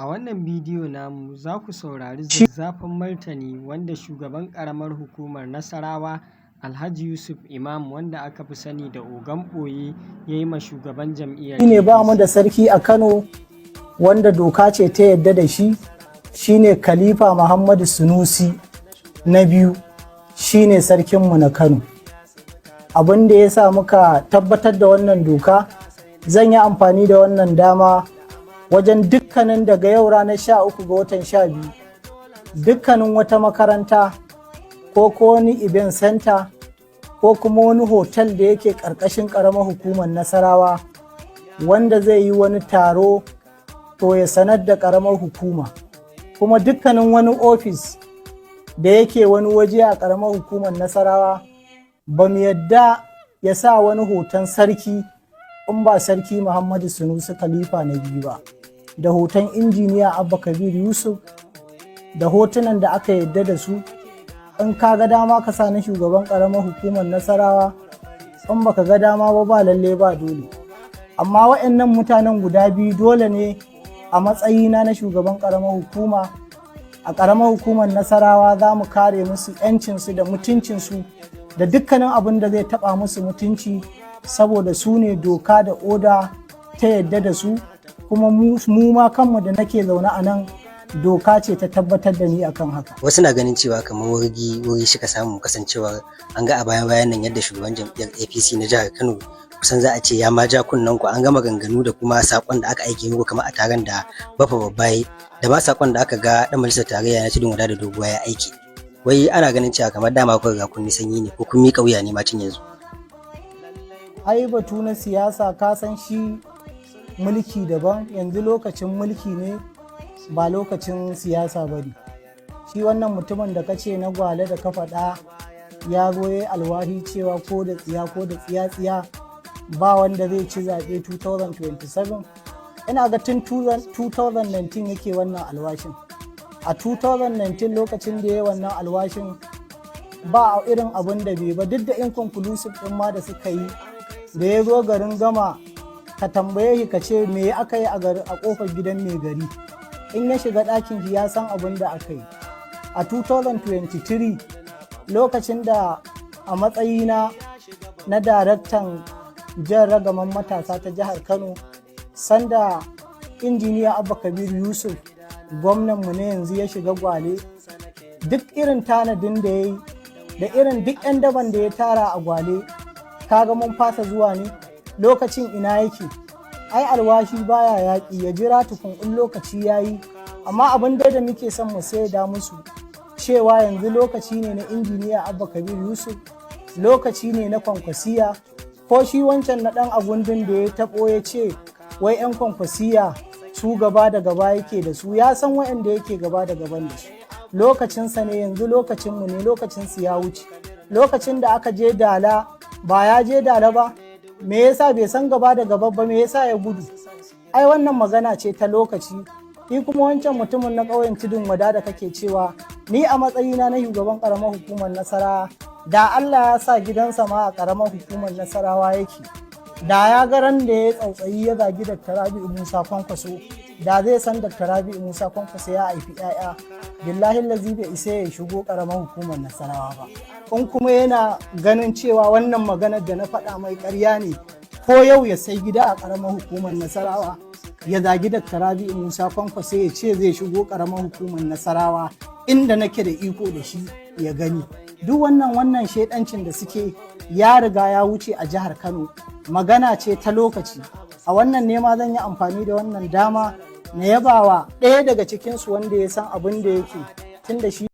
A wannan bidiyo namu za ku saurari zazzafan martani wanda shugaban ƙaramar hukumar Nasarawa, Alhaji Yusuf Imam, wanda aka fi sani da Ogan Ɓoye, ya yi ma shugaban jam'iyyar Shine ba mu da sarki a Kano wanda doka ce ta yadda da shi, shine Khalifa Muhammadu Sunusi na biyu, shine sarkinmu na Kano. Abin da ya sa muka tabbatar da wannan doka, zan yi amfani da wannan dama wajen dukkanin daga yau ranar 13 ga watan 12, dukkanin wata makaranta ko wani event center ko kuma wani hotel da yake ƙarƙashin ƙaramar hukumar Nasarawa wanda zai yi wani taro, to ya sanar da ƙaramar hukuma. Kuma dukkanin wani ofis da yake wani waje a ƙaramar hukumar Nasarawa, ba mu yadda ya sa wani hoton sarki in ba Sarki Muhammadu Sunusi Khalifa na biyu ba, da hoton Injiniya Abba Kabir Yusuf, da hotunan da aka yadda da su. In ka ga dama ka sa na shugaban ƙaramar hukumar Nasarawa, in baka ga dama ba, ba lalle ba dole. Amma waɗannan mutanen guda biyu dole ne a matsayina na shugaban ƙaramar hukuma a ƙaramar hukumar Nasarawa, za mu kare musu 'yancinsu da mutuncinsu da dukkanin abin da zai taɓa musu mutunci, saboda su ne doka da oda ta yadda da su. Kuma mu ma kanmu da nake zaune a nan, doka ce ta tabbatar da ni akan haka. Wasu na ganin cewa kamar wargi wuri shi ka samu, kasancewar an ga a bayan bayan nan yadda shugaban jam'iyyar APC na jihar Kano kusan za a ce ya ma ja kunnen ku, an gama ganganu da kuma sakon da aka aike muku, kamar a taron da Bafa Babbaye da ba sakon da aka ga dan majalisar tarayya na Tudun Wada da Doguwa ya aiki. Wai ana ganin cewa kamar dama kuka ga kun sanyi ne ko kun miƙa wuya ne ma tun yanzu. Ai batu na siyasa, ka san shi mulki daban. Yanzu lokacin mulki ne, ba lokacin siyasa ba ne. Shi wannan mutumin da kace na Gwale da ka faɗa, ya zo ya alwahi cewa ko da tsiya ko da tsiya tsiya ba wanda zai ci zaɓe 2027. Ina ga tun 2019 yake wannan alwashin. A 2019, lokacin da ya yi wannan alwashin, ba irin abin da bai ba, duk da inconclusive ɗin ma da suka yi. Da ya zo garin gama, ka tambaye shi ka ce me aka yi a kofar gidan mai gari, in ya shiga ɗakin shi ya san abin da aka yi. A 2023, lokacin da a matsayina na daraktan jan ragaman matasa ta jihar Kano, sanda Injiniya Abba Kabir Yusuf, gwamnanmu na yanzu, ya shiga Gwale, duk irin tanadin da ya yi da irin duk 'yan daban da ya tara a Gwale, kaga mun fasa zuwa ne? Lokacin ina yake? Ai alwashi baya yaƙi, ya jira tukun in lokaci ya yi. Amma abin dai da muke son mu da musu cewa yanzu lokaci ne na Injiniya Abba Kabir Yusuf, lokaci ne na Kwankwasiya. Ko shi wancan na ɗan agundun da ya taɓo ya ce wai 'yan Kwankwasiya su gaba da gaba yake da su, ya san waɗanda yake gaba da gaban da su. Lokacinsa ne yanzu, lokacinmu ne, lokacinsu ya wuce. Lokacin da aka je Dala, ba ya je Dala ba? Me yasa bai san gaba da gaba ba? Me yasa ya gudu? Ai wannan magana ce ta lokaci. Ni kuma wancan mutumin na ƙauyen Tudun Wada da kake cewa, ni a matsayina na shugaban ƙaramar hukumar Nasarawa, da Allah ya sa gidansa ma a ƙaramar hukumar Nasarawa yake, da ya ga ran da ya tsautsayi ya zagi Dr. Rabi'u Musa Kwankwaso, da zai san Dr. Rabi'u Musa Kwankwaso ya haifi 'ya'ya. Billahi lazi bai isa ya shigo ƙaramar hukumar Nasarawa ba. In kuma yana ganin cewa wannan maganar da na faɗa mai ƙarya ne, ko yau ya sai gida a ƙaramar hukumar Nasarawa, ya zagi Dr. Rabi'u Musa Kwankwaso, ya ce zai shigo ƙaramar hukumar Nasarawa inda nake da iko da shi, ya gani. Duk wannan shaidancin da suke ya riga ya wuce a jihar Kano, magana ce ta lokaci. A wannan nema zan yi amfani da wannan dama na yabawa ɗaya daga cikinsu wanda ya san abin da yake tun da shi.